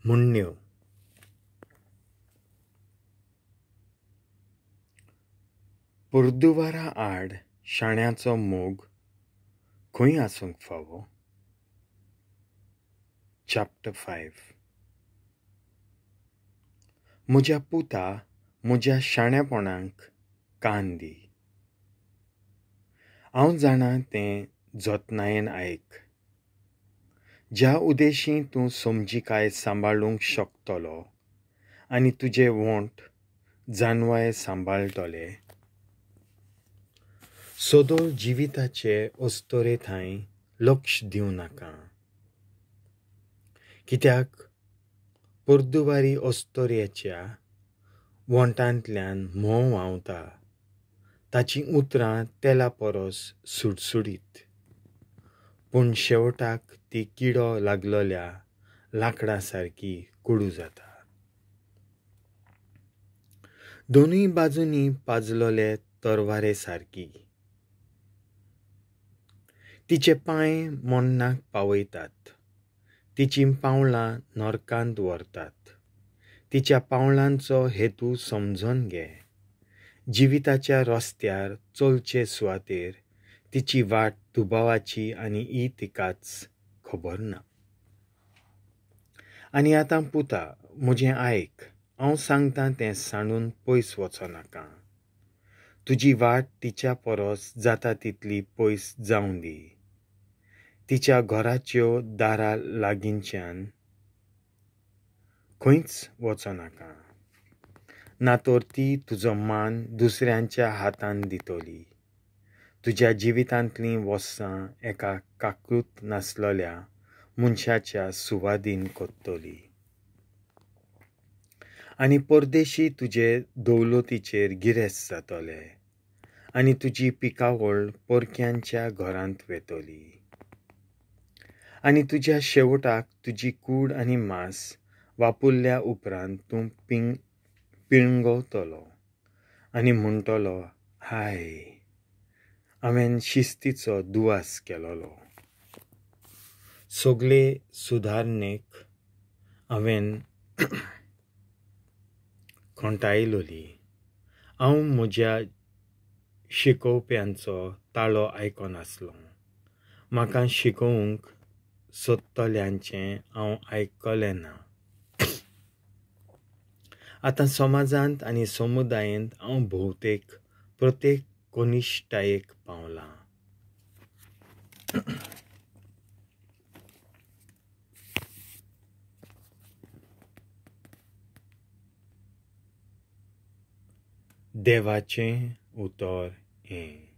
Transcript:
म्हणण्यो. पोर्दुवारा आड शाण्याचो मोग खंय आसूंक फावो? चॅप्टर 5. म्हज्या पुता, म्हज्या शाणेपणाक कान दी. हांव जाणा तें जतनायेन आयक. ज्या उद्देशी तूं समजिकाय सांबाळूंक शकतलो आनी तुजे वोंठ जानवाय सांबाळटले, सदोळ जिविताचे अस्तोरे थंय लक्ष दिवं नाका. कित्याक पोर्दुवारी अस्तोरेच्या वोंठांतल्यान म्होंव व्हांवता, ताचीं उतरां तेला परस सुडसुडीत, पूण शेवटाक ती किडो लागलोल्या लांकडा सारकी कोडू जाता. दोनूय बाजूंनी पाजलोले तरवारे सारकी तिचे पांय मोन्नाक पावयतात, तिचीं पावलां नरकांत व्हरतात. तिच्या पावलांचो हेतू समजून घे. जिविताच्या रस्त्यार चलचे सुवातेर तिची वाट दुबावाची आनी ही तिकाच खबर ना. आनी आतां पुता, म्हजें आयक. हांव सांगतां तें सांडून पयस वचो नाका. तुजी वाट तिच्या परस जाता तितली पयस जावं दी. तिच्या घराच्यो दारां लागींच्यान खंयच वचो नाका, ना तर ती तुजो मान दुसऱ्यांच्या हातान दितली. तुज्या जिवितांतलीं वर्सां एका काकृत नासलेल्या मनशाच्या सुवादीन कोत्तली आनी परदेशी तुजे दौलतीचेर गिरेस्त जातले आनी तुजी पिकावळ परक्यांच्या घरांत वेतली. आनी तुज्या शेवटाक तुजी कूड आनी मांस वापुरल्या उपरांत तूं पिळंगवतलो आनी म्हणटलो, हाय, हांवें शिस्तीचो दुवास केलोलो. सगळे सुदारणेक हांवें खोंटायलोली. हांव म्हज्या शिकोवप्यांचो ताळो आयकनासलो. म्हाका शिकोवंक सोदतल्यांचें हांव आयकलें ना. आतां समाजांत आनी समुदायेंत हांव भोवतेक प्रत्येक कनिश्ठायेक पावलां. देवाचें उतर हें.